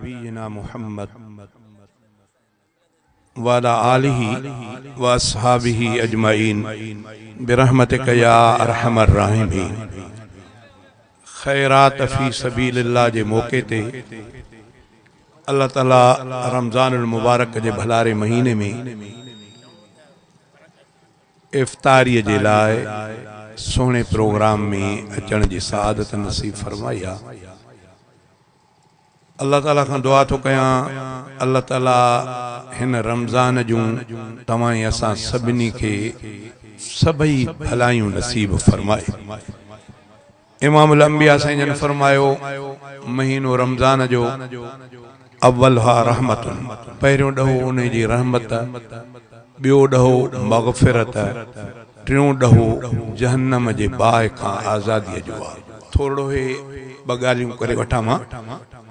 نبينا محمد وعلى آله واصحابه اجمعين برحمتك يا ارحم الراحمين. خيرات في سبيل الله جي موقعي تي الله تعالي رمضان المبارڪ جي ڀلاري مهيني ۾ افطاريء جي لاء سهڻي پروگرام ۾ اچڻ جي سعادت نصيب فرمائي آ. الله تعالي کان دعا ٿو ڪيان الله تعالي هن رمضان جون توهان ۽ اسان سڀني کي سڀئي ڀلايون نصيب فرمائي. امام الانبياء سائين جن فرمايو مهينو رمضان جو اولها رحمت پهريون ڏهو انهي جي رحمت، ٻيو ڏهو مغفرت، ٽيون ڏهو جهنم جي باهه کان آزاديء جو آ. ٿورڙو هي ٻه ڳالهيون ڪري وٺان مان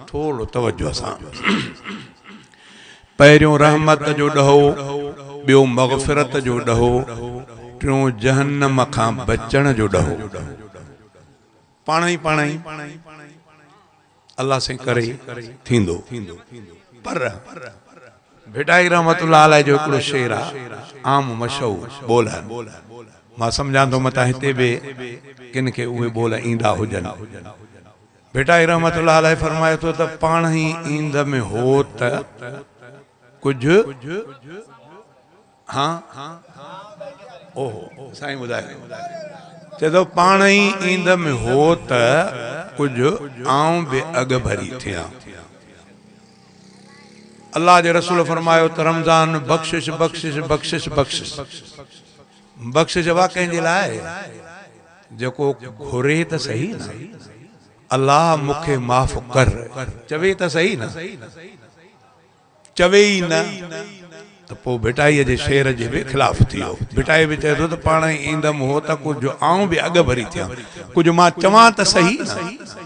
ٿورڙو توجه سان. پهريون رحمت جو ڏهو، ٻيو مغفرت جو ڏهو، ٽيون جهنم کان بچڻ جو ڏهو. پاڻ ئي پاڻ ئي الله سائين ڪري ٿيندو. پر ڀٽائي رحمت الله عليه جو هڪڙو شعر آ عام مشهور ٻول آهن. مان سمجهان ٿو متان هتي به ڪن کي اهي ٻول ايندا هجن. ڀٽائي رحمت الله عليه فرمائي ٿو ته پاڻ ئي ايند ۾ هو ته ڪجهه ها اوهو سائين ٻڌايو چئي ٿو پاڻ ئي ايند ۾ هو ته ڪجهه آئون به اڳڀري ٿيان. الله جي رسول فرمايو ته رمضان بخشش بخشش بخشش بخشش بخشش وا ڪنهن جي لاء جيڪو گهري ته صحيح نه الله مون کي معاف ڪر چوي ته صحيح نه چوي ئي نه ته پوء ڀٽائيء جي شعر جي به خلاف ٿي ويو. ڀٽائي به چئي ٿو ته پاڻ ئي ايندم هو ته ڪجهه آئون به اڳ ڀري ٿيان، ڪجهه مان چوان ته سهي نه.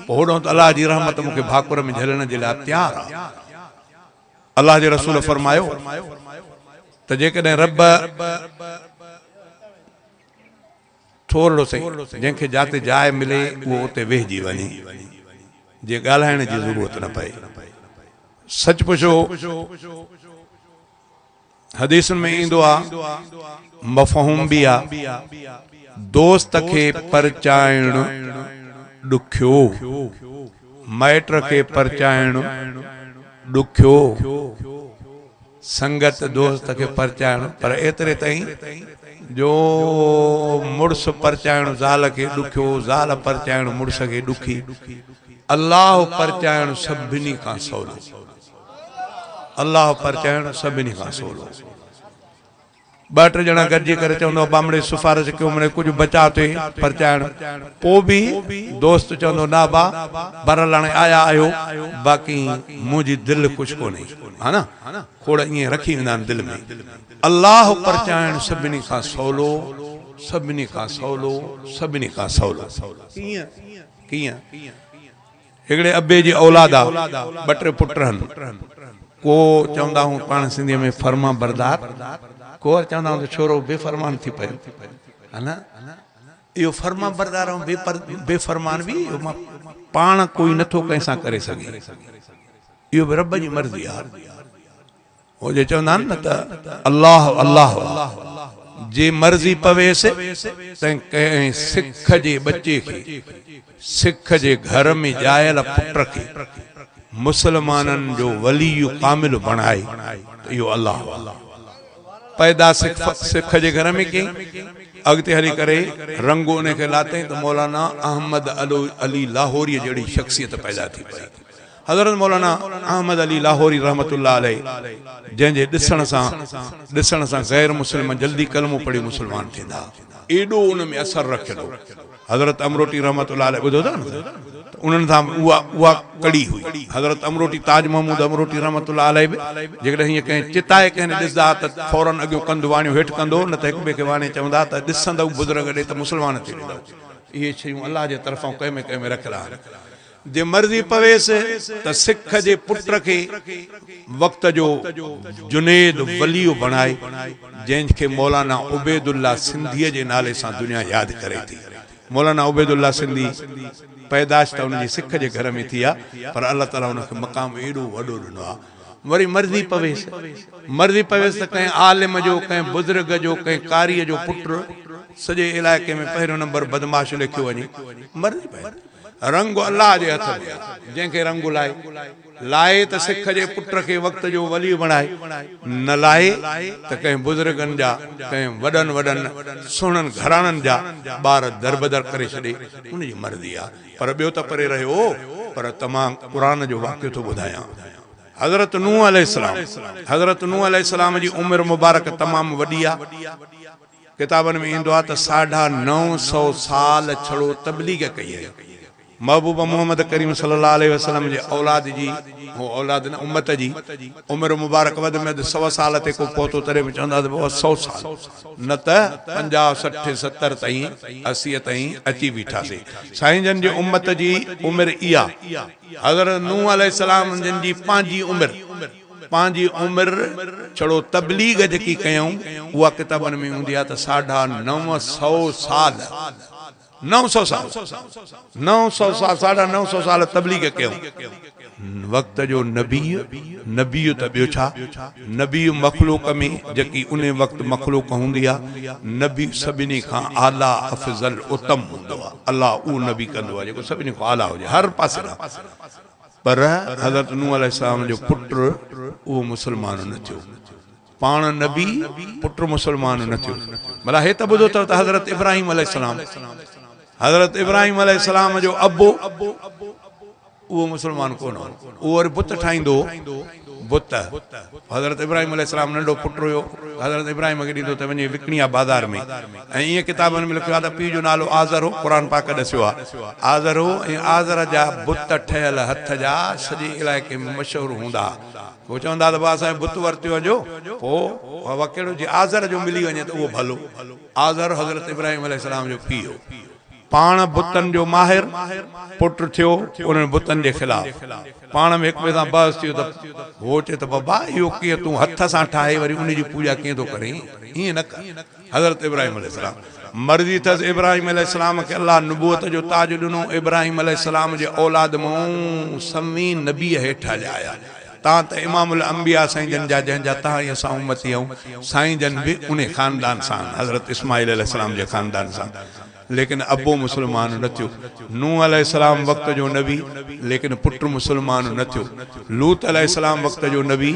پوء هوڏانهن ته الله جي رحمت مون کي ڀاڪر ۾ جهلڻ جي لاء تيار آ. الله جي رسول فرمايو ته جيڪڏهن رب ٿورڙو سهي، جنهن کي جاتي جاء ملي اهو اتي ويهجي وڃي، جيئن ڳالهائڻ جي ضرورت نه پئي. سچ پڇو حديثن ۾ ايندو آ، مفهوم به آ، دوست کي پرچائڻ ڏکيو، مائٽ کي پرچائڻ ڏکيو، سنگت دوست کي پرچائڻ پر ايتري تائين جو مڙس پرچائڻ زال کي ڏکيو، زال پرچائڻ مڙس کي ڏکي، الله پرچائڻ سڀني کان سولو، الله پرچائڻ سڀني کان سولو. ٻه ٽي ڄڻا گڏجي ڪري چوندو ابا مڙئي سفارش ڪيو مڙئي ڪجهه بچاء ٿئي پرچائڻ پوء به دوست چوندو نه ابا بهرحال هاڻي آيا آهيو باقي منهنجي دل خوش ڪونهي ها نه کوڙ ائين رکي ويندا آهن دل ۾ الله پرچائڻ سڀني کان سولو سڀني کان سولو سڀني کان سولو ڪيئن ڪيئن هڪڙي ابي جي اولاد آ، ٻه ٽي پٽ هن. ڪو چوندا هون پاڻ سنڌيء ۾ فرمانبردار، ڪو وري چوندا هون ته ڇورو بي فرمان ٿي پيو. ها نه؟ اهو فرمانبردار ۽ بي فرمان به اهو پاڻ ڪوئي نٿو ڪنهن سان ڪري سگهي. اهو به رب جي مرضي آ. هو جي چوندا آهن نه ته الله الله جي مرضي پويس ته ڪنهن سک جي ٻچي کي سک جي گهر ۾ ڄايل پٽ کي مسلمانن جو ولي ڪامل بڻائي ته اهو الله آهي. پيدا سک جي گهر ۾ ڪيائين اڳتي هلي ڪري رنگ ان کي لاتائين ته مولانا احمد علي لاهوريء جهڙي شخصيت پيدا ٿي پئي. حضرت مولانا احمد علي لاهوري رحمة الله عليه جنهن جي ڏسڻ سان ڏسڻ سان غير مسلم جلدي ڪلمو پڙهي مسلمان ٿيندا ايڏو ان ۾ اثر رکيل هو حضرت امروٽي رحمة الله عليه ٻڌو اٿو نه ته انهن سان به اها اها ڪڙي هئي حضرت امروٽي تاج محمود امروٽي رحمة الله عليه به جيڪڏهن هيئن ڪنهن چتائي ڪنهن ڏي ڏسندا ته فورن اڳيون ڪنڌ واڻيو هيٺ ڪندو نه ته هڪ ٻئي کي واڻي چوندا ته ڏسندؤ بزرگ ڏي ته مسلمان ٿي ويندؤ اهي شيون الله جي طرفان ڪنهن ۾ ڪنهن ۾ رکيل آهن. جي مرضي پويس ته سک جي پٽ کي وقت جو جنيد ولي بڻائي، جنهن کي مولانا عبيدالله سنڌيء جي نالي سان دنيا ياد ڪري ٿي. مولانا عبيدالله سنڌي پيدائش ته ان جي سک جي گهر ۾ ٿي آ، پر الله تعاليٰ ان کي مقام ايڏو وڏو ڏنو آ. وري مرضي پويس، مرضي پويس ته ڪنهن عالم جو، ڪنهن بزرگ جو، ڪنهن قاريء جو پٽ سڄي علائقي ۾ پهريون نمبر بدمعاش ليکيو وڃي. مرضي پويس. رنگ الله جي هٿ ۾ آ، جنهن کي رنگ لائي. لائي ته سک جي پٽ کي وقت جو ولي بڻائي، نه لائي ته ڪنهن بزرگن جا، ڪنهن وڏن وڏن سهڻن گهراڻن جا ٻار دربدر ڪري ڇڏي، ان جي مرضي آ. پر ٻيو ته پري رهيو، پر تمان قرآن جو واقعو ٿو ٻڌايان. حضرت نوح عليه السلام، حضرت نوح عليه السلام جي عمر مبارڪ تمام وڏي آ. ڪتابن ۾ ايندو آ ته 950 سال ڇڙو تبليغ ڪئي هئي. محبوب محمد ڪريم صلي الله عليه وسلم جي اولاد جي، هو اولاد نه امت جي، عمر مبارڪ وڌ ۾ وڌ سو سال تي ڪو پهتو تڏهن به چوندا ته بابا سو سال نه ته پنجاهه سٺ ستر تائين اسيء تائين اچي بيٺاسي. سائين جن جي امت جي عمر اها. حضرت نوح عليه السلام جن جي پنهنجي عمر پنهنجي عمر ڇڙو تبليغ جيڪي ڪيائون اها ڪتابن ۾ هوندي آهي ته 950 سال 900 سال 900 سال 950 سال تبليغ ڪيائون. وقت جو نبي نبي ته ٻيو ڇا نبي مخلوق ۾ جيڪي ان وقت مخلوق هوندي آهي نبي سڀني کان اعليٰ افضل اتم هوندو آهي. الله اهو نبي ڪندو آهي جيڪو سڀني کان اعليٰ هجي هر پاسي کان. پر حضرت نوح عليه السلام جو پٽ اهو مسلمان نه ٿيو. پاڻ نبي پٽ مسلمان نه ٿيو. ڀلا هي ته ٻڌو اٿو ته حضرت ابراهيم عليه السلام حضرت ابراهيم عليه السلام جو ابو اهو مسلمان ڪونه هو. اهو وري بت ٺاهيندو هو. بت. حضرت ابراهيم عليه السلام ننڍو پٽ هيو. حضرت ابراهيم کي ڏيندو ته وڃي وڪڻي آ بازار ۾. ۽ ائين ڪتابن ۾ لکيو آهي ته پيء جو نالو آزر هو. قرآن پاڪ ڏسيو آهي. آزر هو ۽ آزر جا بت ٺهيل هٿ جا سڄي علائقي ۾ مشهور هوندا ها. هو چوندا ته بابا اسان بت ورتيو جو پوء بابا ڪهڙو جي آزر جو ملي وڃي ته اهو ڀلو. آزر حضرت ابراهيم عليه السلام جو پيء هو. پاڻ بتن جو ماهر، پٽ ٿيو انهن بتن جي خلاف. پاڻ ۾ هڪ ٻئي سان بحث ٿيو ته هو چئي ته بابا اهو ڪيئن تون هٿ سان ٺاهي وري ان جي پوڄا ڪيئن ٿو ڪرين؟ ائين نه ڪر. حضرت ابراهيم عليه السلام مرضي اٿس ابراهيم عليه السلام کي الله نبوت جو تاج ڏنو. ابراهيم عليه السلام جي اولاد مئون سوين نبي هيٺ هليا آيا. تان ته امام الانبياء سائين جن جا جنهن جا تهان ۽ اسان امتي آهيون سائين جن به انهي خاندان سان آهن حضرت اسماعيل عليه السلام جي خاندان سان ليڪن ابو مسلمان نه ٿيو. نوح عليه السلام وقت جو نبي ليڪن پٽ مسلمان نه ٿيو. لوط عليه السلام وقت جو نبي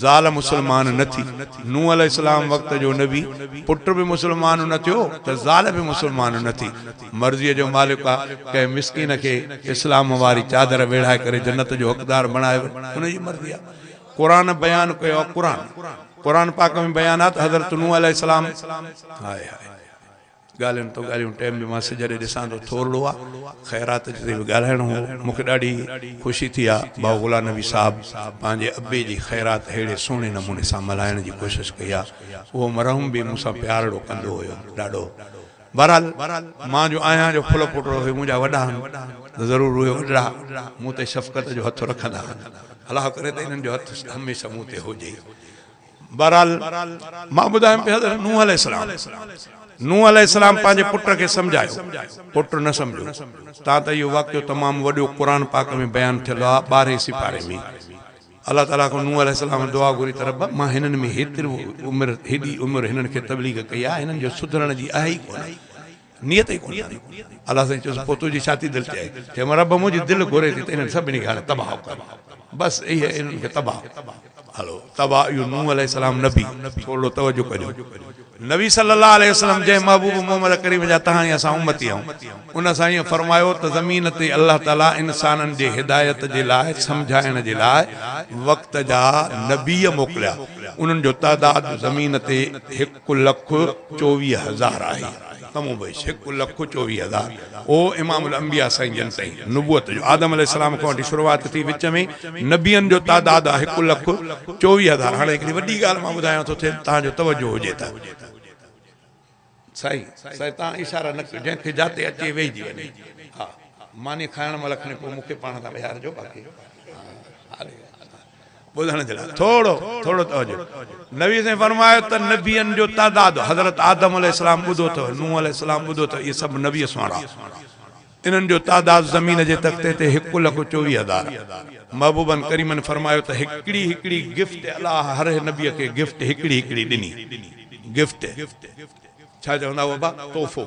زال مسلمان نه ٿي. نوح عليه السلام وقت جو نبي پٽ به مسلمان نه ٿيو ته زال به مسلمان نه ٿي. مرضيء جو مالڪ آ ڪنهن مسڪين کي اسلام واري چادر ويڙهائي ڪري جنت جو حقدار بڻائي وڃي ان جي مرضي آ. قرآن بيان ڪيو آ قرآن قرآن پاڪ ۾ بيان آ ته حضرت نوح عليه السلام هاء هاء ڳالهين تو ڳالهيون ٽيم به مان سج ڏي ڏسان ٿو ٿورڙو آ خيرات تي به ڳالهائڻو هو مون کي ڏاڍي خوشي ٿي آ ڀائو غلام نبي صاحب پنهنجي ابي جي خيرات ههڙي سهڻي نموني سان ملهائڻ جي ڪوشش ڪئي آ اهو مرحوم به مون سان پيارڙو ڪندو هيو ڏاڍو بهرحال مان جو آهيان جو ڦل پٽ اهي منهنجا وڏا آهن ته ضرور اهي وڏڙا مون تي شفقت جو هٿ رکندا آهن الله ڪري ته انهن جو هٿ هميشه مون تي هجي. بهرحال مان ٻڌايم پيو حضرت نوح عليه السلام نوح عليه السلام پنهنجي پٽ کي سمجهايو پٽ نه سمجهيو تان ته اهو واقعو تمام وڏو قرآن پاڪ ۾ بيان ٿيل آهي ٻارهين سيپاري ۾ الله تعاليٰ کان نوح عليه السلام دعا گهري ته رب مان هنن ۾ هيترو عمر هيڏي عمر هنن کي تبليغ ڪئي آهي هنن جو سڌرڻ جي آهي ئي ڪونه نيت ئي ڪونه اٿن. الله سائين چيس، پوء تنهنجي ڇا ٿي دل چاهي؟ چيم، رب منهنجي دل گهري ٿي ته انهن سڀني کي هاڻي تباهه ڪر. بس اهي انهن کي تباهه. هلو تباهه اهو نوح عليه السلام نبي. ٿورڙو توجه ڪجو. نبي صلي الله عليه وسلم جنهن محبوب محمد ڪريم جا تهان ۽ اسان امتي آهيون ان سائين فرمايو ته زمين تي الله تعالي انسانن جي هدايت جي لاء سمجهائڻ جي لاء وقت جا نبي موڪليا انهن جو تعداد زمين تي 1,24,000 آهي. ڪم و بيش 1,24,000 اهو امام الانبياء سائين جن تائين نبوت جو آدم عليه السلام کان وٺي شروعات ٿي وچ ۾ نبين جو تعداد آهي 1,24,000 هاڻي هڪڙي وڏي ڳالهه مان ٻڌايان ٿو ٿئي توهان جو توجه هجي ته سائين سائين توهان اشارا نه ڪيو جنهن کي جاتي اچي ويهجي وڃي ها ماني کائڻ مهل کڻي پوء مون کي پاڻ تان ويهارجو باقي ها ٻڌڻ جي لاء ٿورو ٿورو توجه. نبي سائين فرمايو ته نبين جو تعداد حضرت آدم عليه السلام ٻڌو اٿو، نوح عليه السلام ٻڌو اٿو، اهي سڀ نبي سهڻا. انهن جو تعداد زمين جي تختي تي هڪ لک 24 هزار. محبوبن ڪريمن فرمايو ته هڪڙي هڪڙي گفٽ الله هر نبي کي گفٽ هڪڙي هڪڙي ڏني. گفٽ ڇا چوندا هئا ابا؟ تحفو.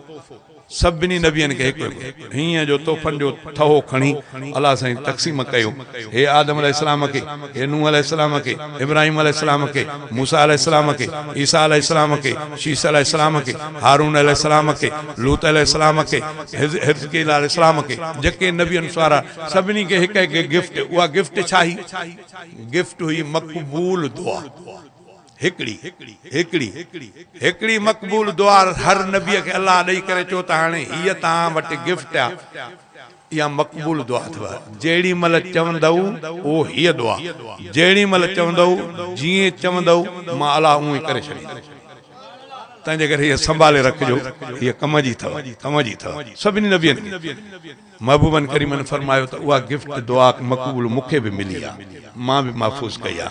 سڀني نبين کي هڪ هڪ هينئن جو تحفن جو ٿهو کڻي الله سائين تقسيم ڪيو. هي آدم عليه السلام کي، هي نوح عليه السلام کي، ابراهيم عليه السلام کي، موسيٰ عليه السلام کي، عيسيٰ عليه السلام کي، شيث عليه السلام کي، هارون عليه السلام کي، لوط عليه السلام کي، حزقيل عليه السلام کي، جيڪي نبين سوارا سڀني کي هڪ هڪ گفٽ. اها گفٽ ڇا هئي؟ گفٽ هئي مقبول دعا. هڪڙي هڪڙي هڪڙي مقبول دعا هر نبيء کي الله ڏئي ڪري چيو ته هاڻي هيء توهان وٽ گفٽ آ، اها مقبول دعا اٿو، جهڙي مهل چوندؤ اهو هيء دعا، جهڙي مهل چوندؤ، جيئن چوندؤ، مان الله اونئن ئي ڪري ڇڏيندس. تنهنجي ڪري هيء سنڀالي رکجو، هيء ڪم جي اٿو، ڪم جي اٿو. سڀني نبين کي محبوبن ڪريمن فرمايو ته اها گفٽ دعا مقبول مون کي به ملي آ، مان به محفوظ ڪئي آ.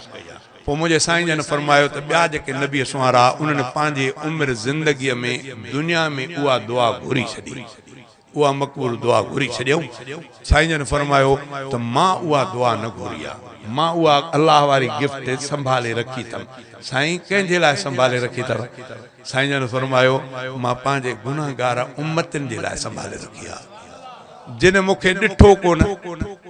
پوء منهنجي سائين جن فرمايو ته ٻيا جيڪي نبي سونهارا انهن پنهنجي عمر زندگيء ۾ دنيا ۾ اها دعا گهري ڇڏي. اها مقبول دعا گهري ڇڏيائون. سائين جن فرمايو ته مان اها دعا نه گهري آ. مان اها الله واري گفٽ سنڀالي رکي اٿم. سائين ڪنهن جي لاء سنڀالي رکي اٿو؟ سائين جن فرمايو مان پنهنجي گنهگار امتين جي لاء سنڀالي رکي آ. جن مون کي ڏٺو ڪونه.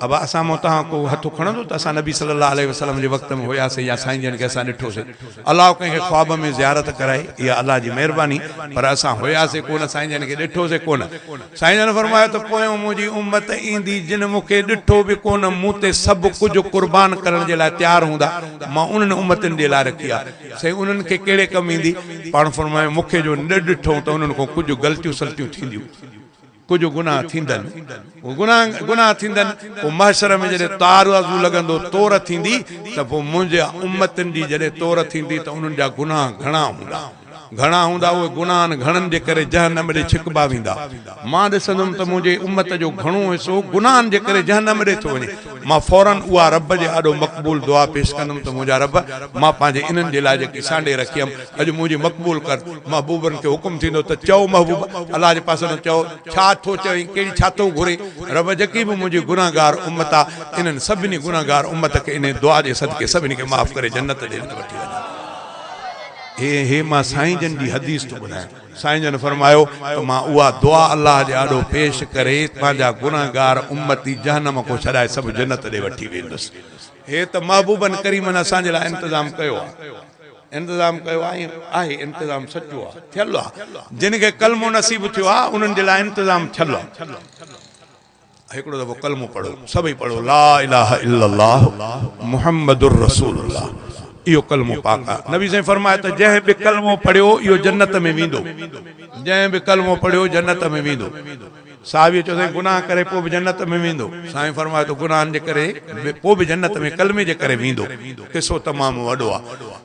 ابا اسان مان توهان ڪو هٿ کڻندو ته اسان نبي صلي الله عليه وسلم جي وقت ۾ هياسين يا سائين جن کي اسان ڏٺوسين. الله ڪنهن کي خواب ۾ زيارت ڪرائي اها الله جي مهرباني پر اسان هياسين ڪونه سائين جن کي ڏٺوسين ڪونه. سائين جن فرمايو ته پويان منهنجي امت ايندي جن مون کي ڏٺو به ڪونه مون تي سڀ ڪجهه قربان ڪرڻ جي لاء تيار هوندا مان انهن امتن جي لاء رکي آهي. سائين انهن کي ڪهڙي ڪم ايندي؟ پاڻ فرمايو مون کي جو نه ڏٺو ته انهن کان ڪجهه غلطيون سلطيون ٿينديون. ڪجهه گناهه ٿيندن، گناهه ٿيندن، پوء محشر ۾ جڏهن تارازو لڳندو، تور ٿيندي، ته پوء منهنجي امتن جي جڏهن تور ٿيندي ته انهن جا گناهه گهڻا هوندا، گهڻا هوندا، اهي گناهن گهڻن جي ڪري جهنم ڏي ڇڪبا ويندا. مان ڏسندم ته منهنجي امت جو گهڻو حصو گناهن جي ڪري جهنم ڏي ٿو وڃي. مان فوراً اها رب جي آڏو مقبول دعا پيش ڪندم ته منهنجا رب! مان پنهنجي انهن جي لاء جيڪي سانڍي رکي هيم، اڄ منهنجي مقبول ڪر. محبوبن کي حڪم ٿيندو ته چئو محبوب! الله جي پاسي ڏانهن چئو، ڇا ٿو چوين، ڪهڙي ڇا ٿو گهرين؟ رب! جيڪي به منهنجي گنهگار امت آ، انهن سڀني گنهگار امت کي انهي دعا جي صدقي سڀني کي معاف ڪري جنت ڏي وٺي وڃ. هي مان سائين جن جي حديث ٿو ٻڌايان. سائين جن فرمايو ته مان اها دعا الله جي آڏو پيش ڪري پنهنجا گنهگار امتي جهنم کان ڇڏائي سڀ جنت ڏي وٺي ويندس. هي ته محبوبن ڪريمن اسان جي لاء انتظام ڪيو آهي. انتظام ڪيو آهي ۽ آهي انتظام سچو آهي ٿيل آهي. جن کي ڪلمو نصيب ٿيو آهي انهن جي لاء انتظام ٿيل آهي. هڪڙو دفعو ڪلمو پڙهو سڀئي پڙهو لا اله الا الله محمد رسول الله اهو ڪلمو پاڪ آهي نبي سائين فرمايو ته جنهن به ڪلمو پڙهيو اهو جنت ۾ ويندو جنهن به ڪلمو پڙهيو جنت ۾ ويندو صحابي چيو سائين گناهه ڪري پوء به جنت ۾ ويندو سائين فرمايو ته گناهن جي ڪري پوء به جنت ۾ ڪلمي جي ڪري ويندو قصو تمام وڏو آهي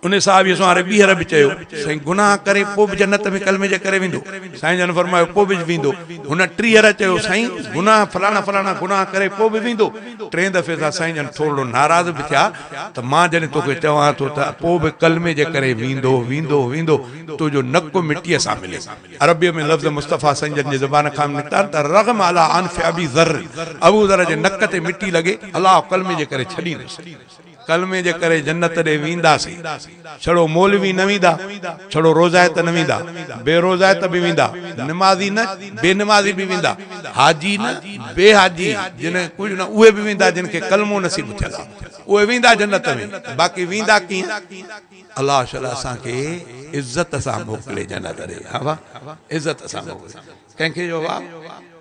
ان صحابي سواري ٻيهر به چيو، سائين گناهه ڪري پوء به جنت ۾ ڪلمي جي ڪري ويندو؟ سائين جن فرمايو، پوء به ويندو. هن ٽيهر چيو، سائين گناهه فلاڻا فلاڻا گناهه ڪري پوء به ويندو؟ ٽئين دفعي سان سائين جن ٿورڙو ناراض به ٿيا ته مان جڏهن توکي چوان ٿو ته پوء به ڪلمي جي ڪري ويندو ويندو ويندو تنهنجو نڪ مٽيء سان ملي. عربيء ۾ لفظ مصطفيٰ سائين جن جي زبان کان نڪتا آهن ته رغم علي انف ابي ذر، ابوذر جي نڪ تي مٽي لڳي، الله ڪلمي جي ڪري ڇڏيندس. ڪلمي جي ڪري جنت ڏي وينداسين. ڇڙو مولوي نه ويندا، ڇڙو روزائت نه ويندا، بي روزائت به ويندا، نمازي نه بي نمازي به ويندا، حاجي نه بي حاجي جن ڪجهه نه اهي به ويندا جن کي ڪلمو نصيب ٿيل آ اهي ويندا جنت ۾، باقي ويندا ڪيئن؟ الله شل اسان کي عزت سان موڪلي جنت ڏي ها ڀا عزت سان موڪلي. ڪنهن کي جو واء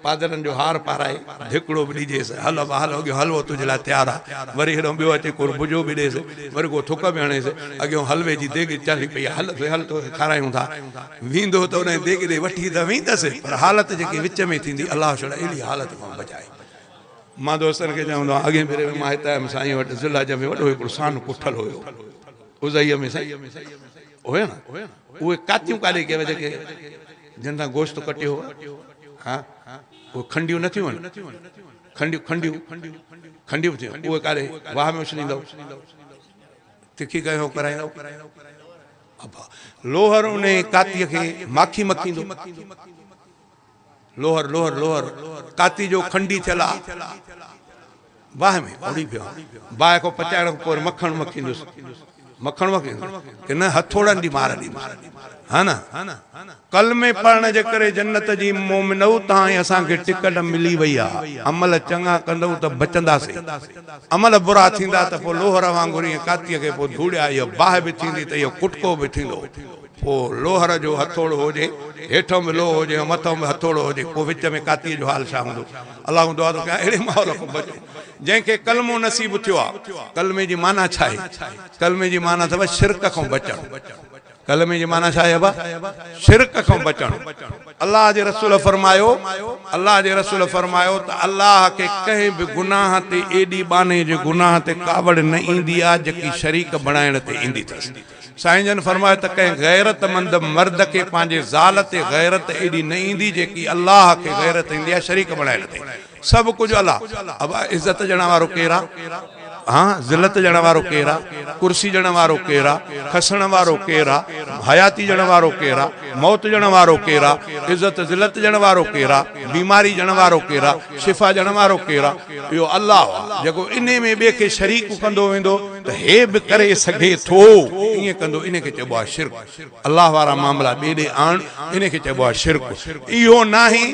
پادرن جو هار پارائي ڌڪڙو به ڏجيس، هل ابا هل اڳيون حلوو تنهنجي لاء تيار آ، وري هيڏانهن ٻيو اچي ڪو بجو به ڏيس، وري ڪو ٿڪ به هڻيس، اڳيون حلوي جي ديڳ چڙهي پئي آ، هل سائين هل توکي کارايون ٿا، ويندو ته انهي ديڳ ڏي وٺي ته ويندس، پر حالت جيڪي وچ ۾ ٿيندي الله ڇڙا اهڙي حالت کان بچائي. مان دوستن کي چوندو آهيان اڳئين ڀيري به مان هت آيم سائين وٽ ذوالحج ۾ وڏو هڪڙو سانو ڪٺل هيو اضحيء ۾ سائين هيو نه اهي ڪاتيون ڪاڏي ڪيو جيڪي جن سان گوشت ڪٽيو هو ها اهي کنڊيون نه ٿيون آهن کنڊيون کنڊيون کنڊيون به ٿيون اهي ڪاڏي واهه ۾ اڇليندو تکي ڪيو ڪرائيندو ابا لوهر ان ڪاتيء کي ماکي مکيندو. لوهر لوهر لوهر ڪاتي جو کنڊي ٿيل آ باهه ۾ اڙي پيو آ. باهه کان پچائڻ کان پوء مکڻ مکيندس مکڻ مکيندس ڪي نه هٿوڙن جي مار ڏيندس ها نه ڪلمي پڙهڻ جي ڪري جنت جي مومنؤ تان ۽ اسان کي ٽڪٽ ملي وئي آ عمل چڱا ڪندؤ ته بچنداسين عمل برا ٿيندا ته پوء لوهر وانگر ائين ڪاتيء کي پوء ڌوڙيا اهو باهه به ٿيندي ته اهو ڪٽڪو به ٿيندو. پوء لوهر جو هٿوڙو هجي، هيٺئون به لوهه هجي ۽ مٿئون به هٿوڙو هجي، پوء وچ ۾ ڪاتيء جو حال ڇا هوندو؟ الله کان دعا ٿو ڪيان اهڙي ماحول کان بچون. جنهن کي ڪلمو نصيب ٿيو آ. ڪلمي جي معنيٰ ڇا آهي؟ ڪلمي جي معنيٰ اٿو شرڪ کان بچڻ. ڪلمي جي معنيٰ ڇا آهي ابا؟ شرڪ کان بچڻ. الله جي رسول فرمايو، الله جي رسول فرمايو ته الله کي ڪنهن به گناهه تي ايڏي ٻانهي جي گناهه تي ڪاوڙ نه ايندي آ جيڪي شريڪ بڻائڻ تي ايندي اٿس. سائين جن فرمايو ته ڪنهن غيرت مند مرد کي پنهنجي زال تي غيرت ايڏي نه ايندي جيڪي الله کي غيرت ايندي آهي شريڪ بڻائڻ تي. سڀ ڪجهه الله. ابا عزت ڏيڻ وارو ڪير آ؟ ها ذلت ڏيڻ وارو ڪير آ؟ ڪرسي ڏيڻ وارو ڪير آ؟ کسڻ وارو ڪير آ؟ حياتي ڏيڻ وارو ڪير آ؟ موت ڏيڻ وارو ڪير آ؟ عزت ذلت ڏيڻ وارو ڪير آ؟ بيماري ڏيڻ وارو ڪير آ؟ شفا ڏيڻ وارو ڪير آ؟ اهو الله آ جيڪو انهي ۾ ٻئي کي شريڪ ڪندو ويندو ته هي به ڪري سگهي ٿو، ائين ڪندو انهي کي چئبو آهي شرڪ. الله وارا معاملا ٻئي ڏي آڻ انهي کي چئبو آهي شرڪ. اهو ناهي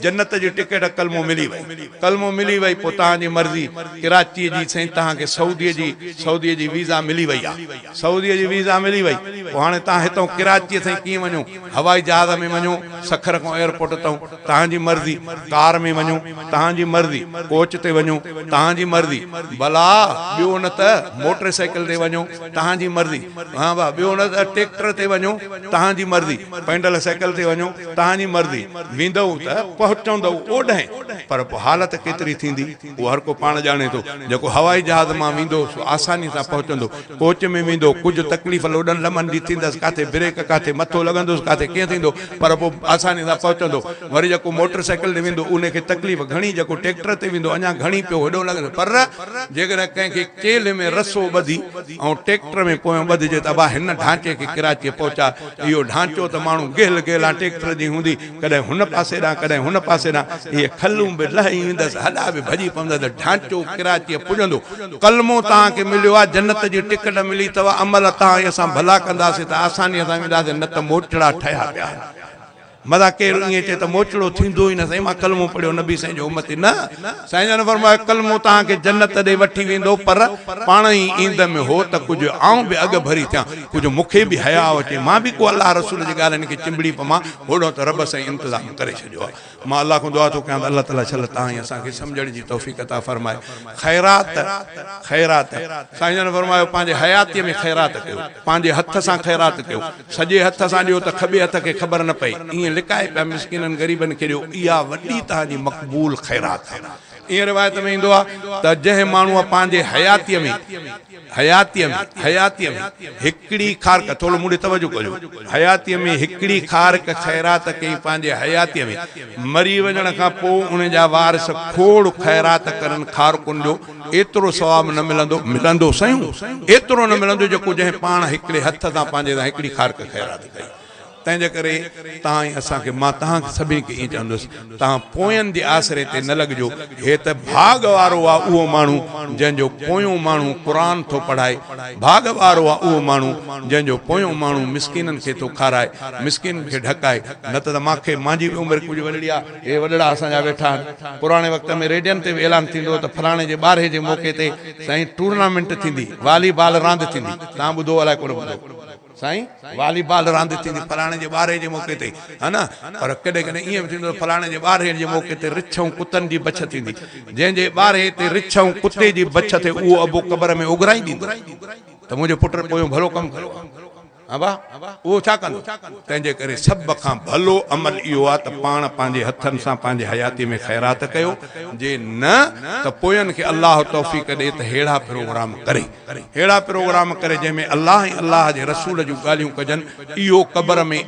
جنت جي ٽڪيٽ ڪلمو ملي وئي، ڪلمو ملي وئي پوء توهان جي مرضي ڪراچي جي سائين توهان کي سعودي جي سعودي جي ويزا ملي وئي آهي سعودي جي ويزا ملي وئي پوء هاڻي توهان هتئون ڪراچي تائين ڪيئن وڃو هوائي جهاز ۾ وڃو سکر کان ايئرپورٽ تائون توهان جي مرضي، ڪار ۾ وڃو، توهان جي مرضي، ڪوچ تي وڃو، توهان جي مرضي، ڀلا ٻيو نه ته موٽر سائيڪل تي وڃو، توهان جي مرضي، ها ڀا ٻيو نه ته ٽيڪٽر تي وڃو، توهان جي مرضي، پينڊل سائيڪل تي وڃو، توهان جي مرضي، ويندؤ ته پهچندؤ اوڏهين، پر پوء حالت ڪيتري ٿيندي، اهو هر ڪو پاڻ ڄاڻي ٿو، جيڪو هوائي جهاز مان ويندو سو آساني سان پهچندو، ڪوچ ۾ ويندو، ڪجهه تڪليف لوڏن لمن جي ٿيندس، ڪاٿي بريڪ، ڪاٿي مٿو لڳندس، ڪاٿي ڪيئن ٿيندو، پر پوء آساني سان پهچندو. وري جيڪو موٽر سائيڪل تي ويندو، ان کي تڪليف گهڻي، جيڪو ٽيڪٽر تي ويندو، اڃا گهڻي پيو هيڏو لڳندس. پر جيڪڏهن ڪنهن کي چيلهه ۾ رسو ٻڌي ۽ ٽيڪٽر ۾ پويان ٻڌجي ته ابا هن ڍانچي کي ڪراچيء پهچاء، اهو ڍانچو ته ماڻهو گهل گهلان ٽيڪٽر جي هوندي، ڪڏهن هن پاسي ڏانهن ڪڏهن هن پاسي ڏانهن، اهي کلون به لهي ويندس، هڏا به ڀڄي پوندس، ڍانچو ڪراچيء پڄندو. ڪلمو توهان کي مليو آهي، جنت جي ٽڪٽ ملي اٿو، عمل توهان ۽ اسان ڀلا ڪنداسين ته آسانيء سان وينداسين، نه ته موچڙا ٺهيا پيا آهن. متان ڪير ائين چئي ته موچڙو ٿيندو ئي نه سائين مان ڪلمو پڙهيو نبي سائين جو امتي نه، سائين جن فرمايو ڪلمو توهان کي جنت ڏي وٺي ويندو پر پاڻ ئي ايندم هو ته ڪجهه آئون به اڳ ڀري ٿيان، ڪجهه مون کي به حياء اچي، مان به ڪو الله رسول جي ڳالهين کي چنبڙي پوان، هوڏهون ته رب سائين انتظام ڪري ڇڏيو آهي. مان الله کان دعا ٿو ڪيان ته الله تعالي شل توهان ۽ اسان کي سمجهڻ جي توفيق عطا فرمائي. خيرات خيرات سائين جن فرمايو پنهنجي حياتيء ۾ خيرات ڪيو، پنهنجي هٿ سان خيرات ڪيو، سڄي هٿ سان ڏيو ته کٻي هٿ کي خبر نه پئي، ائين لڪائي پيا مسڪينن غريبن کي ڏيو، اها وڏي توهان جي مقبول خيرات آهي. ائين روايت ۾ ايندو آهي ته جنهن ماڻهوء پنهنجي حياتيء ۾ حياتيء ۾ حياتيء ۾ هڪڙي کارڪ، ٿورو مون ڏي توجه ڪجو، حياتيء ۾ هڪڙي کارڪ خيرات ڪئي پنهنجي حياتيء ۾، مري وڃڻ کان پوء ان جا وارث کوڙ خيرات ڪرن کارڪن جو ايترو ثواب نه ملندو، ملندو سهيون، ايترو نه ملندو جيڪو جنهن پاڻ هڪڙي هٿ سان پنهنجي سان هڪڙي کارڪ خيرات ڪئي. تنهن جي ڪري توهان ۽ اسان کي، مان توهان کي سڀني کي ائين چوندس، توهان پوين جي آسري تي نه لڳجو، هي ته ڀاڳ وارو آ اهو ماڻهو جنهن جو پويون ماڻهو قرآن ٿو پڙهائي، ڀاڳ وارو آ اهو ماڻهو جنهن جو پويون ماڻهو مسڪينن کي ٿو کارائي، مسڪينن کي ڍڪائي، نه ته مان کي مانجي به عمر ڪجهه وڏڙي آ، هي وڏڙا اسان جا ويٺا آهن، پراڻي وقت ۾ ريڊين تي به اعلان ٿيندو هو ته فلاڻي جي ٻارهي جي موقعي تي سائين ٽورنامينٽ ٿيندي، والي بال راند ٿيندي، توهان ٻڌو الائي ڪونه ٻڌو. سائين والي بال راند ٿيندي فلاڻي جي ٻارهي جي موقعي تي ها نه پر ڪڏهن ڪڏهن ائين به ٿيندو ته فلاڻي جي ٻارهي جي موقعي تي رڇ ۽ ڪتن جي بڇ ٿيندي جنهن جي ٻارهي تي رڇ ۽ ڪتي جي بڇ ٿئي اهو ابو قبر ۾ اوڳرائي ڏيندو ته منهنجي پٽ پويون ڀلو ڪم ڪيو آهي ها ڀا اهو ڇا ڪندو تنهن جي ڪري سڀ کان ڀلو عمل اهو آهي ته پاڻ پنهنجي هٿن سان پنهنجي حياتي ۾ خيرات ڪيو جي نه ته پوين کي الله توفيق ڏي ته ههڙا پروگرام ڪري. اهڙا پروگرام ڪري جنهن ۾ الله ۽ الله جي رسول جون ڳالهيون ڪجن، اهو قبر ۾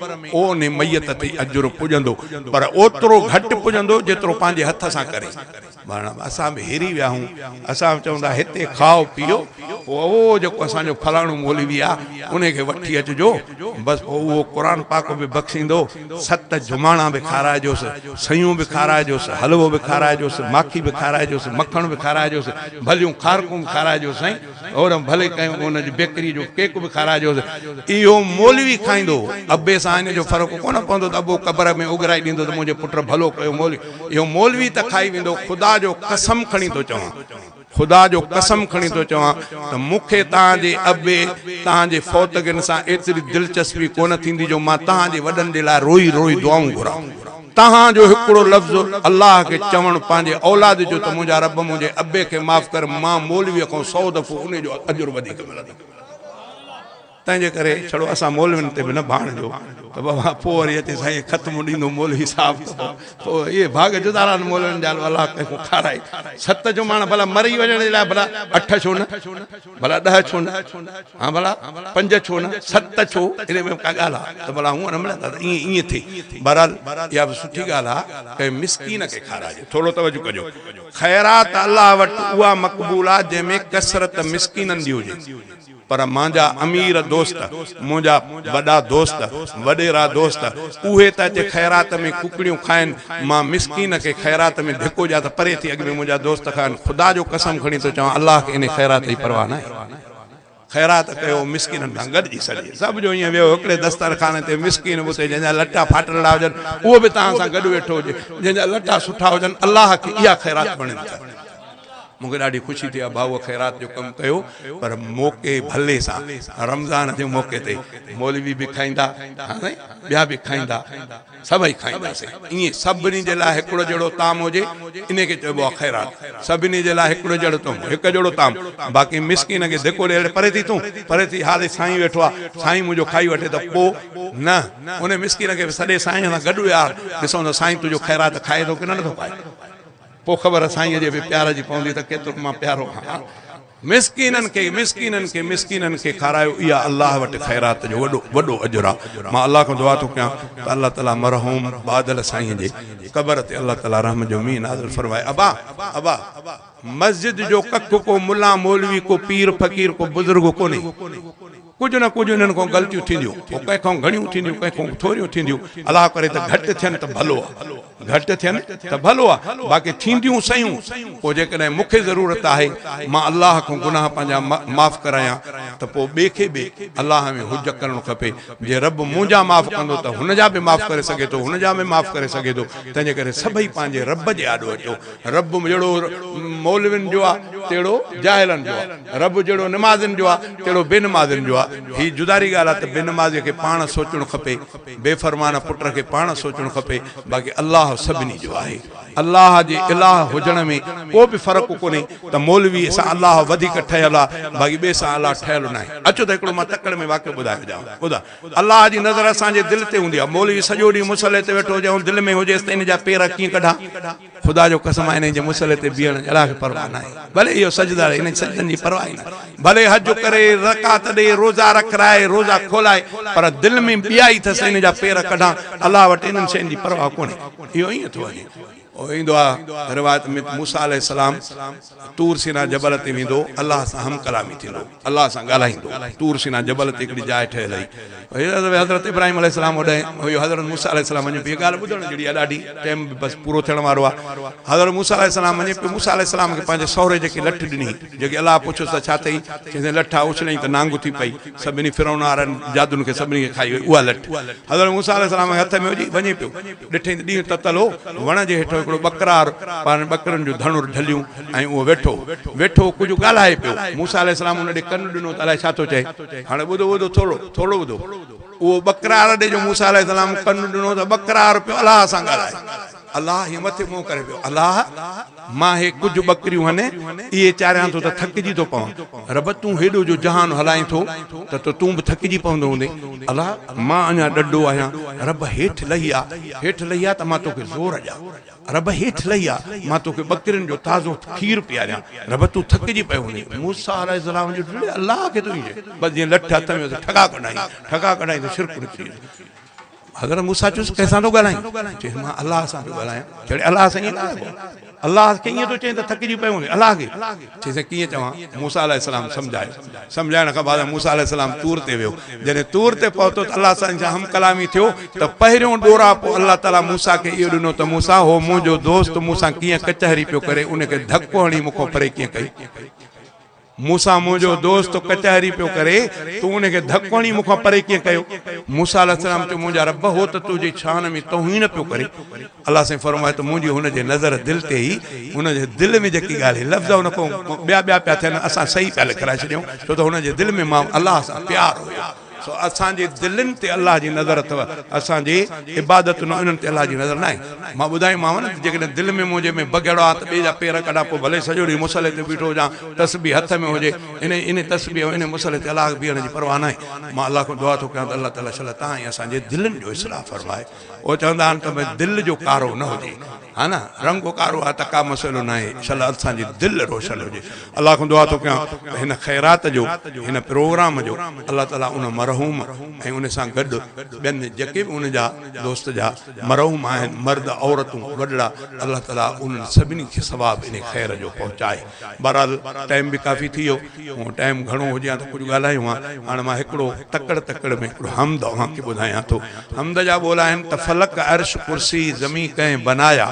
انهي ميت تي اجر پڄندو پر اوترو گهٽ پڄندو جيترو پنهنجي هٿ سان ڪري. معنيٰ اسان به هري ويا آهيون، اسان به چئون ٿا هتي کائو پيئو پوء اهو جيڪو اسان جو فلاڻو مولوي آ انهي کي وٺي اچجو، بس پوء اهو قرآن پاڪ به بخشيندو، ست جماڻا به کارائجوس، سيون به کارائجوس، حلوو به کارائجوس، ماکي به کارائجوس، مکڻ به کارائجوس، ڀليون کارڪون به کارائجوس سائين اور ڀلي ڪنهن ان جي بيڪري جو ڪيڪ به کارائجوس، اهو مولوي کائيندو، ابي سان ان جو فرق ڪونه پوندو ته ابو قبر ۾ اگرائي ڏيندو ته منهنجي پٽ ڀلو ڪيو مولوي، اهو مولوي ته کائي ويندو، خدا جو قسم کڻي ٿو چوان. خدا جو قسم کڻي ٿو چوان ته مون کي توهان جي ابي توهان جي فوتگين سان ايتري دلچسپي ڪونه ٿيندي جو مان توهان جي وڏن جي لاء روئي روئي دعائون گهران. توهان جو هڪڙو لفظ الله کي چوڻ پنهنجي اولاد جو ته منهنجا رب منهنجي ابي کي معاف ڪر مان مولويء کان سئو دفعو انهي جو اجر وڌيڪ ملندو. تنهنجي ڪري ڇڙو اسان مولوين تي به نه ڀاڻجو ته بابا پوء وري اچي سائين ختمو ڏيندو مولوي صاحب ته پوء اهي ڀاڳ جدا رهن مولوين جا الله ڪنهن کان کارائي ست جو ماڻ ڀلا مري وڃڻ جي لاء ڀلا اٺ ڇو نه ڀلا ڏهه ڇو نه ها ڀلا پنج ڇو نه ست ڇو ان ۾ ڪا ڳالهه آ ته ڀلا هونء نه ملندا ته ائين ائين ٿئي بهرحال اها به سٺي ڳالهه آ ڪنهن مسڪين کي کارائجي ٿورو توجه ڪجو خيرات الله وٽ اها مقبول آ جنهن ۾ ڪثرت مسڪينن جي هجي پر مانجا امير دوست، منهنجا وڏا دوست، وڏيرا دوست، اهي ته اچي خيرات ۾ ڪڪڙيون کائن، مان مسڪين کي خيرات ۾ ڌڪو ڏيان ته پري ٿي اڳ ۾ منهنجا دوست کائن، خدا جو قسم کڻي ٿو چوان الله کي انهي خيرات جي پرواهه ناهي. خيرات ڪيو مسڪينن سان گڏجي سڏجي سڀ جو ائين ويهو هڪڙي دسترخوان تي مسڪين به اتي جنهن جا لٽا ڦاٽلڙا هجن اهو به توهان سان گڏ ويٺو هجي جنهن جا لٽا سٺا هجن الله کي اها خيرات وڻي ته مون کي ڏاڍي خوشي ٿي ڀائوء خيرات جو ڪم ڪيو پر موقعي ڀلي سان رمضان جي موقعي تي مولوي به کائيندا ها سائين ٻيا به کائيندا سڀئي کائينداسين ائين سڀني جي لاء هڪڙو جهڙو طعام هجي انهي کي چئبو آهي خيرات سڀني جي لاء هڪڙو جهڙو طعام هڪ جهڙو طعام باقي مسڪين کي ڌڪو ڏي پري ٿي تون پري ٿي هالي سائين ويٺو آهي سائين منهنجو کائي وٺي ته پو نه انهي مسڪين کي به سڏي سائين سان گڏ ويهار ڏسون ته سائين تنهنجو خيرات کائي ٿو ڪي نه نٿو کائي. پوء خبر سائينء جي به پيار جي پوندي ته ڪيترو مان پيارو آهيان. مسڪينن کي مسڪينن کي مسڪينن کي کارايو اها الله وٽ خيرات جو وڏو وڏو اجر آهي. مان الله کان دعا ٿو ڪيان ته الله تعالي مرحوم بادل سائينء جي قبر تي الله تعالي رحم جو مينهن نازل فرمائي. ابا ابا مسجد جو ڪک ڪو ملان مولوي ڪو پير فقير ڪو بزرگ ڪونهي. ڪجهه نه ڪجهه انهن کان غلطيون ٿينديون، پوء ڪنهن کان گهڻيون ٿينديون، ڪنهن کان ٿوريون ٿينديون، الله ڪري ته گهٽ ٿين ته ڀلو آ، گهٽ ٿين ته ڀلو آ، باقي ٿينديون سهيون، پوء جيڪڏهن مون کي ضرورت آهي مان الله کان گناهه پنهنجا معاف ڪرايان ته پوء ٻئي کي به الله ۾ حجت ڪرڻ کپي، جي رب منهنجا معاف ڪندو ته هن جا به معاف ڪري سگهي ٿو، هن جا به معاف ڪري سگهي ٿو، تنهنجي ڪري سڀئي پنهنجي رب جي آڏو اچو، رب جهڙو مولوين جو آ، تهڙو جاهلن جو آ. رب جهڙو نمازين جو آ، تهڙو بي نمازين جو آ. هي جداري ڳالهه آ ته بي نمازيء کي پاڻ سوچڻ کپي، بي فرمان پٽ کي پاڻ سوچڻ کپي، باقي الله سڀني جو آهي. الله جي اله هجڻ ۾ ڪو به فرق ڪونهي ته مولويء سان الله وڌيڪ ٺهيل آ، باقي ٻئي سان الله ٺهيل ناهي. اچو ته هڪڙو مان تڪڙ ۾ واقعو ٻڌايو ڏيانو. ٻڌا. الله جي نظر اسان جي دل تي هوندي آ. مولوي سڄو ڏينهن مصلي تي ويٺو هجي ۽ دل ۾ هجيس ته ان جا پير ڪيئن ڪڍان. خدا جو قسم آهي انهن جي مصلي تي بيهڻ جي الله کي پرواهه ناهي. ڀلي اهو سجدا رهي انهن سجدن جي پرواهه ئي ناهي. ڀلي حج ڪري، زڪوات ڏئي، روزا رکرائي، روزا کولائي پر دل ۾ ٻيائي اٿس ته ان جا پير ڪڍان، الله وٽ انهن شين جي پرواهه ڪونهي. اهو ائين ٿو وڃي. اهو ايندو آهي روايت ۾ ته موسيٰ عليه السلام طور سينا جبل تي ويندو الله سان هم ڪلامي ٿيندو، الله سان ڳالهائيندو. طور سينا جبل تي هڪڙي جاء ٺهيل هئي. حضرت ابراهيم عليه السلام اوڏانهن هيو، حضرت موسيٰ عليه السلام وڃي پيو، هيء ڳالهه ٻڌڻ جهڙي آهي ڏاڍي، ٽيم به بس پورو ٿيڻ وارو آهي. حضرت موسيٰ عليه السلام وڃي پيو، موسيٰ عليه السلام کي پنهنجي سهري جيڪي لٺ ڏني، جيڪي الله پڇيس ته ڇا اٿئي؟ چيائين لٺ آ، اڇليائين ته نانگ ٿي پئي، سڀني فرعون وارن جادن کي سڀني کي کائي وئي اها لٺ. حضرت موسيٰ عليه السلام کي هٿ ۾ هجي، وڃي پيو. ڏٺائين ته ڏينهن تتل هو، وڻ جي هيٺ هڪڙو ٻڪرار پنهنجن ٻڪرين جون ڌڻ جهليون ۽ اهو ويٺو هو. ويٺو هو ڪجهه ڳالهائي پيو. موسيٰ عليه السلام ان ڏي ڪن ڏنو ته الائي ڇا ٿو چئي. هاڻي ٻڌو ٻڌو ٿورو ٿورو ٻڌو. اهو ٻڪرار ڏي جو موسيٰ عليه السلام ڪن ڏنو ته ٻڪرار پيو الله سان ڳالهائي. الله هيئن مٿي منهن ڪري پيو. الله! مان هي ڪجهه ٻڪريون هن اهي چاريان ٿو ته ٿڪجي ٿو پوان. رب تون هيڏو جو جهان هلائين ٿو ته تون به ٿڪجي پوندو هوندين. الله! مان اڃا ڏڍو آهيان. رب هيٺ لهي آ، هيٺ لهي آ ته مان توکي زور ڏيان. رب هيٺ لهي آ، مان توکي ٻڪرين جو تازو کير پياريان. رب تون ٿڪجي پيو هوندين. موسيٰ عليه السلام جو ڙي الله کي تون ائين چئين. بس جيئن لٺ هٿ ۾ هيس ٺڪا ڪڍائين، ٺڪا ڪڍائين ته شرڪ نڪري ويو. حضرت موسيٰ چيس ڪنهن سان ٿو ڳالهائين؟ چيس مان الله سان ٿو ڳالهايان. چيس الله سان ائين ڳالهائبو آهي؟ الله کي ائين ٿو چئين ته ٿڪجي پيو هوندين الله کي. چيس ڪيئن چوان؟ موسيٰ عليه السلام سمجهايو. سمجهائڻ کان بعد موسيٰ عليه السلام طور تي ويو. جڏهن طور تي پهتو ته الله سائين سان هم ڪلامي ٿيو ته پهريون ڏوراپو الله تعاليٰ موسيٰ کي اهو ڏنو ته موسيٰ هو منهنجو دوست مون سان ڪيئن ڪچهري پيو ڪري ان کي ڌڪ هڻي مون کان پري ڪيئن ڪئي؟ مون سان منهنجو دوست ڪچهري پيو ڪري، تون ان کي ڌڪ هڻي مون کان پري ڪيئن ڪيو؟ موسيٰ عليه السلام چيو، منهنجا رب، هو ته تنهنجي شان ۾ توهين پيو ڪري. الله سائين فرمايو ته منهنجي هن جي نظر دل تي هئي، هن جي دل ۾ جيڪي ڳالهه هئي، لفظ هن کان ٻيا ٻيا پيا ٿين، اسان صحيح پيا لکرائي ڇڏيون، ڇو ته هن جي دل ۾ مان الله سان پيار هيو. سو اسان جي دلين تي الله جي نظر اٿو، اسان جي عبادتن ۽ انهن تي الله جي نظر ناهي. مان ٻڌايومانو نه ته جيڪڏهن دل ۾ منهنجي ۾ بگهڙ آ ته ٻئي جا پير ڪڍان پوء ڀلي سڄو ڏينهن مصلي تي بيٺو هجان، تسبيح هٿ ۾ هجي، انهي انهي تسبيح ۽ انهي مصلي تي الله کي بيهڻ جي پرواهه ناهي. مان الله کان دعا ٿو ڪيان ته الله تعالي شل تان ۽ اسان جي دلين جو اصلاح فرمائي. اهو چوندا آهن ته ڀئي دل جو ڪارو نه هجي. ها نه رنگ ڪارو آ ته ڪا مسئلو ناهي شل اسان جي دل روشن هجي الله کان دعا ٿو ڪيان ته هن خيرات جو هن پروگرام جو الله تعالي ان مرحوم ۽ ان سان گڏ ٻين جيڪي به ان جا دوست جا مرحوم آهن مرد عورتون وڏڙا الله تعالي انهن سڀني کي ثواب ان خير جو پهچائي بهرحال ٽائيم به ڪافي ٿي ويو هونء ٽائيم گهڻو هجي ها ته ڪجهه ڳالهايون ها. هاڻ مان هڪڙو تڪڙ تڪڙ ۾ هڪڙو حمد اوهان کي ٻڌايان ٿو. حمد جا ٻول آهن ته فلڪ عرش ڪرسي زمين ڪنهن بنايا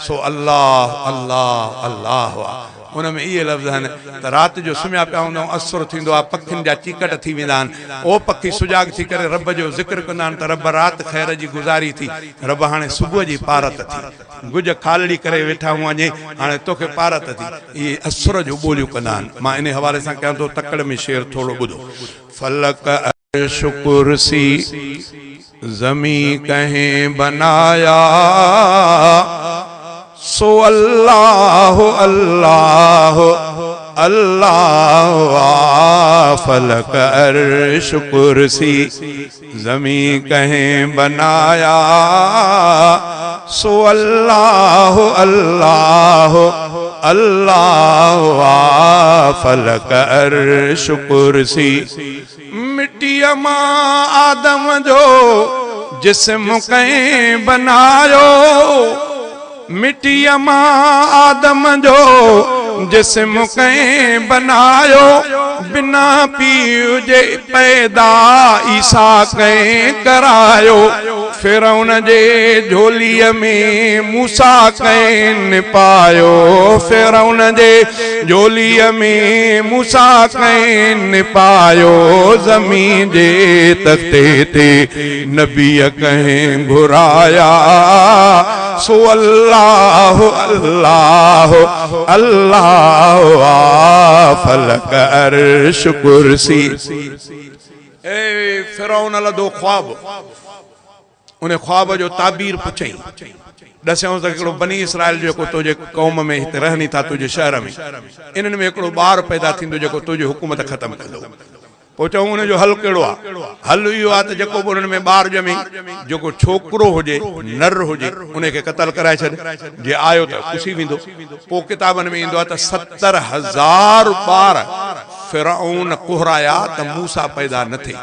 سو الله الله الله آ. ان ۾ اهي لفظ آهن ته رات جو سمهيا پيا هوندا آهيون اسر ٿيندو آهي پکين جا چيڪٽ ٿي ويندا آهن. اهو پکي سجاڳ ٿي ڪري رب جو ذڪر ڪندا آهن ته رب رات خير جي گذاري ٿي رب هاڻي صبح جي پارت ٿي. گج کالڙي ڪري ويٺا هئون اڃي هاڻي توکي پارت ٿي. اهي اسر جو ٻوليون ڪندا آهن. مان انهي حوالي سان ڪيان ٿو تڪڙ ۾ شعر ٿورو ٻڌو. فلڪ عرش ڪرسي زمين ڪنهن بنايا سو الله الله الله آ فلڪ عرش ڪرسي زمين ڪنهن بنايا سو الله الله الله آ فلڪ عرش ڪرسي مٽيء مان آدم جو جسم ڪنهن بنايو مٽيء مان آدم جو جسم ڪنهن بنايو، بنا پيء جي پيدا عيسيٰ ڪنهن ڪرايو، فرعون جي جهوليء ۾ موسيٰ ڪنهن نپايو، فرعون جي جهوليء ۾ موسيٰ ڪنهن نپايو، زمين جي تختي تي نبي ڪنهن گهرايا سو الله الله الله آ فلڪ عرش ڪرسي. اي فرعون لڌو خواب ان خواب جو تعبير پڇئين ڏسيائونس ته هڪڙو بني اسرائيل جيڪو تنهنجي قوم ۾ هتي رهن ٿا تنهنجي شهر ۾ انهن ۾ هڪڙو ٻار پيدا ٿيندو جيڪو تنهنجي حڪومت ختم ڪندو. پوء چئون ان جو حل ڪهڙو آ؟ حل اهو آ ته جيڪو به انهن ۾ ٻار ڄمي، جيڪو ڇوڪرو هجي، نر هجي، ان کي قتل ڪرائي ڇڏ، جي آيو ته ڪسي ويندو. پوء ڪتابن ۾ ايندو آ ته 70,000 ٻار فرعون ڪهرايا ته موسيٰ پيدا نه ٿئي.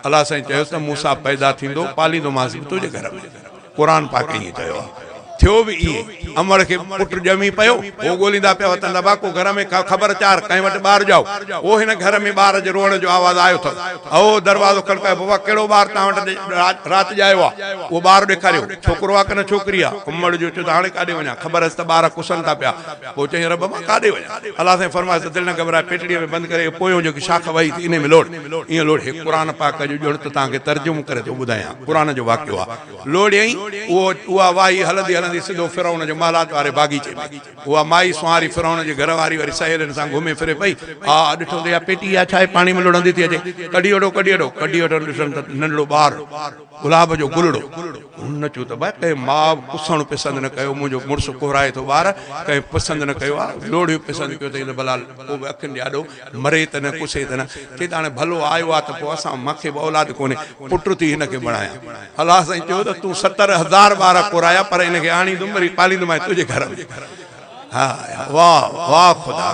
الله سائين چيس ته موسيٰ پيدا ٿيندو، پاليندومانس به تنهنجي گهر ۾. قرآن پاڪ ائين چيو آ. ٿيو به ائين. امڙ کي پٽ ڄمي پيو. هو ڳوليندا پيا وتن ته ابا ڪو گهر ۾ ڪا خبر چار، ڪنهن وٽ ٻار ڄائو. او هن گهر ۾ ٻار جي روئڻ جو آواز آيو اٿس. اهو دروازو کڙڪايو، بابا ڪهڙو ٻار توهان وٽ رات ڄايو آ؟ اهو ٻار ڏيکاريو. ڇوڪرو آ ڪنه ڇوڪري آ؟ امڙ جو چيو ته هاڻي ڪاڏي وڃان؟ خبر هيس ته ٻار ڪسن ٿا پيا. پوء چيائين رب مان ڪاڏي وڃان؟ الله سائين فرمايس ته دل نه گهٻراء پيٽڙيء ۾ بند ڪري اهو پويون جيڪي شاخ وهي ٿي انهي ۾ لوڙ. ائين لوڙ. هي قرآن پاڪ جو ڄڻ ته توهان کي ترجمو ڪري ٿو ٻڌايان. قرآن جو واقعو آ. لوڙيائين، اهو اها واهي هلندي هلندي سڌو فرعون جي محلات واري باغيچي ۾. اها مائي سنواري فرعون جي گهر واري وري سهيلين سان گهمي ڦري پئي. آ ڏٺو ته اها پيٽي اها ڇا آهي پاڻي ۾ لڙهندي ٿي اچي. ڪڍي وٺو ڪڍي وٺو. ڪڍي وٺو ڏسن ته ننڍڙو ٻار گلاب جو گلڙو. هن چيو ته ڀائي ڪنهن ماء ڪسڻ پسند نه ڪيو منهنجو مڙس ڪهرائي ٿو ٻار ڪنهن پسند نه ڪيو آ لوڙهيو پسند ڪيو اٿئي ته ڀلا پوء به اکين جي آڏو مري ته نه ڪسي ته نه. چي ته هاڻي ڀلو آيو آ ته پوء اسان مان کي به اولاد ڪونهي پٽ ٿي هن کي بڻايان. الله سائين چيو ته تون 70,000 ٻار ڪورايا پر ان کي آڻيندم وري پاليندومانء تنهنجي گهر ۾. ها واه واه خدا.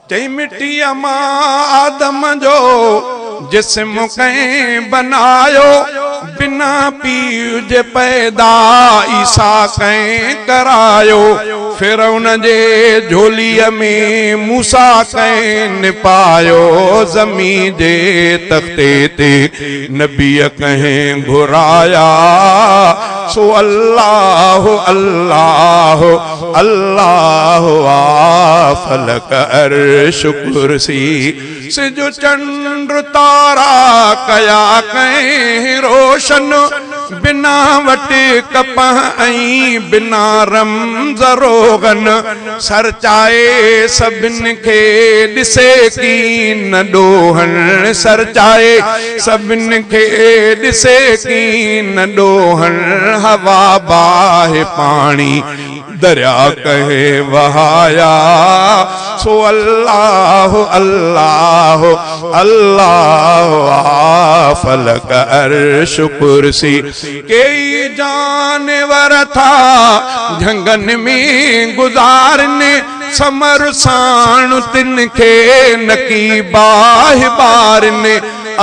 چئي مٽيء مان آدم جو جسم ڪنهن بنايو. بنا پيء جي پيدا عيسيٰ ڪنهن ڪرايو، فرعون جي جهوليء ۾ موسيٰ ڪنهن نپايو، زمين جي تختي تي نبي ڪنهن گهرايا، سو الله الله الله آ فلڪ عرش ڪرسي. سج چنڊ تارا ڪيا ڪنهن روشن، بنا وٽ ڪپهه ۽ بنا رمز روغن، سرچائي سڀن کي ڏسي ڪين ڏوهن، سرچائي سڀن کي ڏسي ڪين ڏوهن، هوا باهه پاڻي. دريا ڪنهن وهايا، سو الله الله الله آ فلڪ عرش ڪرسي. ڪيئي جانور ٿا جهنگن ۾ گذارن، ثمر ساڻ تن کي نڪي باهه ٻارن.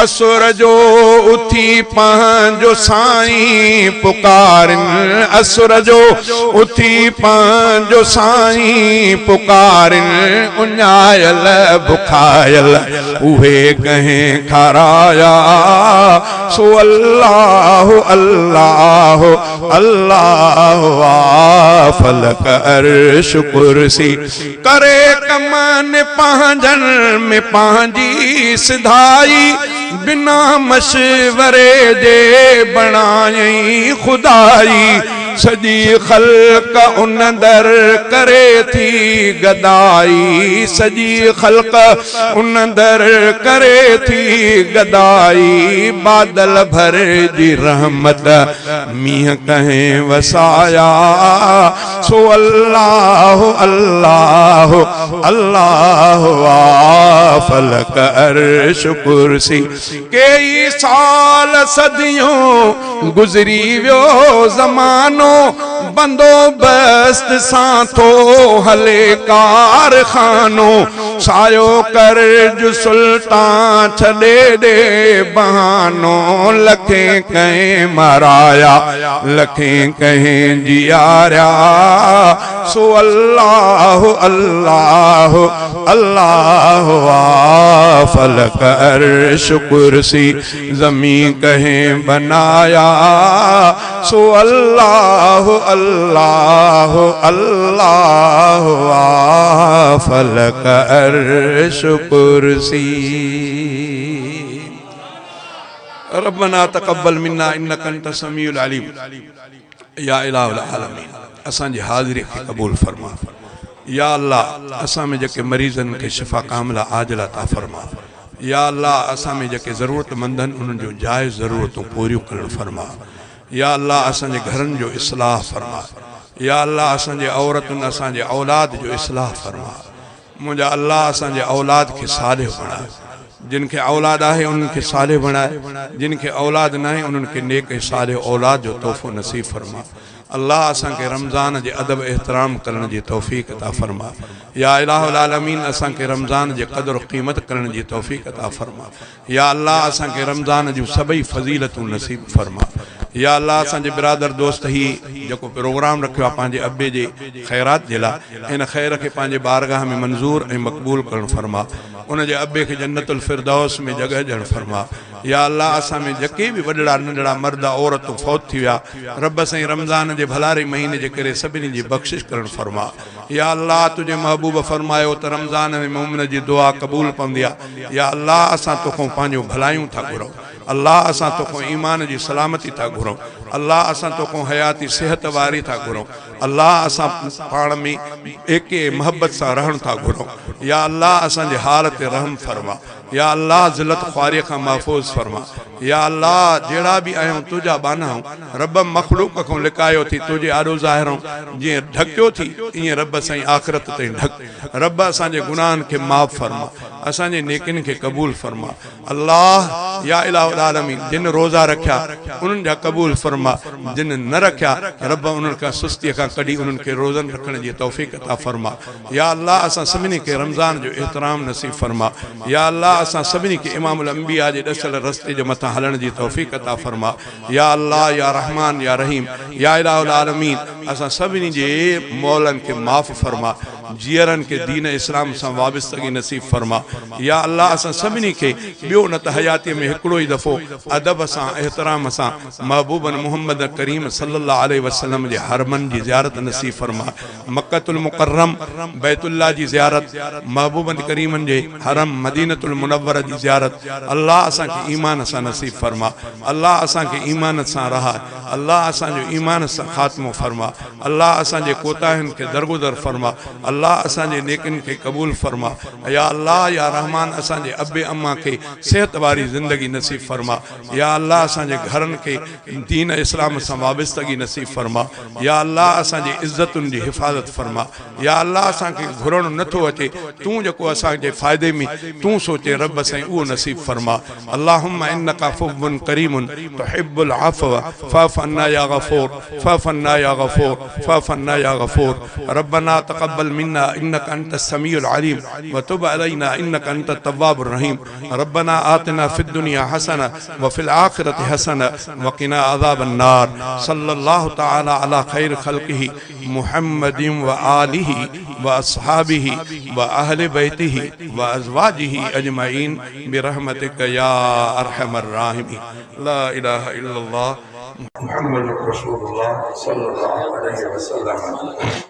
اسر جو اٿي پنهنجو سائين پڪارين، اسر جو اٿي پنهنجو سائين پڪارين، اڃايل بکايل اهي ڪنهن کارايا، سو الله الله الله آ فلڪ عرش ڪرسي. ڪري ڪمن پنهنجن ۾ پنهنجي سڌائي، بنا مشوري جي بڻايئين خدائي، سڄي خلق ان در ڪري ٿي گدائي، سڄي خلق ان در ڪري ٿي گدائي، بادل ڀر جي رحمت مينهن ڪنهن وسايا، سو الله الله الله آ فلڪ عرش ڪرسي. ڪيئي سال صديون گذري ويو زمانو، بندوبست سان ٿو هلي ڪارخانو، سايو ڪرج سلطان ڇڏي ڏي بهانو، لکين ڪنهن مارايا لکين ڪنهن جياريا، سو الله الله الله آ فلڪ عرش ڪرسي زمين ڪنهن بنايا، سو الله الله الله آ فلڪ عرش ڪرسي. ربنا تقبل منا انک انت السميع العليم يا اله العالمين اسان جي حاضري کي قبول فرما يا الله اسان ۾ جيڪي مريض آهن کي شفا ڪامله عاجل عطا فرما يا الله اسان ۾ جيڪي ضرورت مند آهن انهن جون جائز ضرورتون پوريون ڪرڻ فرما يا الله اسان جي گهرن جو اصلاح فرما يا الله اسان جي عورتن اسان جي اولاد جو اصلاح فرما منهنجا الله اسان جي اولاد کي صالح بڻاء جن کي اولاد آهي انهن کي صالح بڻاء جن کي اولاد ناهي انهن کي نيڪ ۽ صالح اولاد جو تحفو نصيب فرما الله اسان کي رمضان جي ادب احترام ڪرڻ جي توفيق عطا فرما يا اله العالمين اسان کي رمضان جي قدر و قيمت ڪرڻ جي توفيق عطا فرما يا الله اسان کي رمضان جون سڀئي فضيلتون نصيب فرما يا الله اسان جي برادر دوست هي جيڪو پروگرام رکيو آ پنهنجي ابي جي خيرات جي لاء ان خير کي پنهنجي بارگاهه ۾ منظور ۽ مقبول ڪرڻ فرما ان جي ابي کي جنت الفردوس ۾ جڳهه ڏيڻ فرما يا الله اسان ۾ جڪي به وڏڙا ننڍڙا مرد عورتون فوت ٿي ويا رب سائين رمضان جي ڀلاري مهيني جي ڪري سڀني جي بخشش ڪرڻ فرما يا الله تنهنجي محبوب فرمايو ته رمضان ۾ مؤمن جي دعا قبول پوندي آ يا الله اسان توکون پنهنجون ڀلايون ٿا گهرون الله اسان توکون ايمان جي سلامتي ٿا گهرون الله اسان توکون حياتي صحت واري ٿا گهرون الله اسان پاڻ ۾ ايڪي ۽ محبت سان رهڻ ٿا گهرون يا الله اسان جي حال تي رحم فرما يا الله ذلت خواري کان محفوظ فرما يا الله جهڙا به آهيون تنهنجا ٻانها آهيون رب مخلوق کان لڪايو ٿي تنهنجي آڏو ظاهر آهيون جيئن ڍڪيو ٿي ايئن رب سائين آخرت تائين ڍڪ رب اسان جي گناهن کي معاف فرما اسان جي نيڪين کي قبول فرما الله يا اله العالمين جن روزا رکيا انهن جا قبول فرما جن نه رکيا رب انهن کان سستي کان ڪڍي انهن کي روزن رکڻ جي توفيق عطا فرما يا الله اسان سڀني کي رمضان جو احترام نصيب فرما يا الله اسان سڀني کي امام الانبياء جي ڏسيل رستي جي مٿان هلڻ جي توفيق عطا فرما. يا الله يا رحمان يا رحيم يا اله العالمين اسان سڀني جي مئلن کي معاف فرما. جيئرن کي دين اسلام سان وابستگي نصيب فرما. يا الله اسان سڀني کي ٻيو نه ته حياتي ۾ هڪڙو ئي دفعو ادب سان احترام سان محبوبن محمد ڪريم صلي الله عليه وسلم جي حرمن جي زيارت نصيب فرما. مڪة المڪرم بيت الله جي زيارت، محبوبن ڪريمن جي حرم مدينة المنوره جي زيارت الله اسان کي ايمان سان نصيب فرما. الله اسان کي ايمان سان رهاء. الله اسان جو ايمان سان خاتمو فرما. الله اسان جي ڪوتاهين کي درگذر فرما. الله اسان جي نيڪين کي قبول فرما. يا الله يا رحمان اسان جي ابي امان کي صحت واري زندگي نصيب فرما. يا الله اسان جي گهرن کي دين اسلام سان وابستگي نصيب فرما. يا الله اسان جي عزتن جي حفاظت فرما. يا الله اسان کي گهرڻ نٿو اچي تون جيڪو اسان جي فائدي ۾ تون سوچين رب سائين اهو نصيب فرما. اللهم انک عفو ڪريم تحب العفو فاعف عنا يا غفور فاعف عنا يا غفور فاعف عنا يا غفور. ربنا تقبل منا انک انت السميع العليم وتب علينا انک انت التواب الرحيم. ربنا آتنا في الدنيا حسنة وفي الآخرة حسنة وقنا عذاب النار. صلى الله تعالى على خير خلقه محمد وآله وأصحابه وأهل بيته وأزواجه أجمعين برحمتك يا أرحم الراحمين. لا إله إلا الله محمد رسول الله صلى الله عليه وسلم.